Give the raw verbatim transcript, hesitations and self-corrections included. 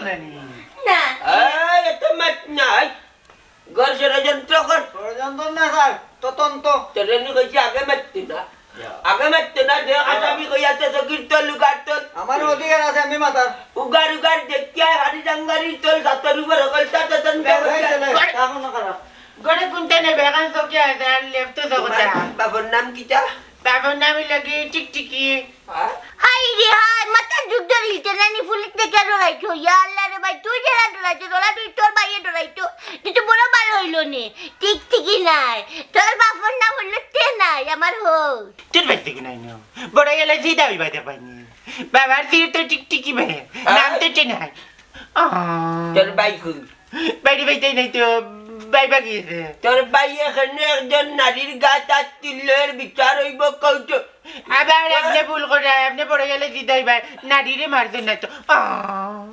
না। এই, এত মাত নাই। ঘর ষড়যন্ত্র কর। ষড়যন্ত্র না স্যার, তদন্ত। তোরে নি কইছি আগে মারতে না। আগে মারতে না, যে আসামি কইয়াছে চকির তল, উগার তল। আমার অধিকার আছে, আমি মাতার। উগার উগার দেখিয়া হাড়ি ডাঙ্গারি তল, সাতর উপর হকলতা তদন্ত এই করিয়া। ছেলে, এখন না খারাপ। ঘরে কুনটা নেবে? এখন চকি আছে, আর লেফট তো কথা। বাবার নাম কিতা? বাবার নাম লাগে টিকটিকি। হ্যাঁ? হায় রে হায়, মাথার যুদ্ধ দিলতে নানি পুলিশ দেখে ডরাইছো। ইয়া আল্লাহ রে ভাই, তুই যেরা ডরাইছো, ডরা তুই তোর ভাইয়ে ডরাইতো। কিন্তু বড় ভালো হইলো নে। ঠিক ঠিকই নাই। তোর বাপর নাম হইলো তে নাই, আমার হো। তোর ভাই থেকে নাই না। বড় গেলে জিদা হইবা দে পাইনি। বাবার জিও তো টিকটিকি ভাই। নাম তো তে নাই। আহ। তোর ভাই কই? বাইরে বাইতে নাই তো, বাই বাগিয়েছে। তোর ভাই এখানে একজন নারীর গাত আত তুললে এর বিচার হইব কৌটো। আবার আপনি ভুল করে, আপনি বড় গেলে জিদা হইবা। নারীরে মারছেন না তো। আহ।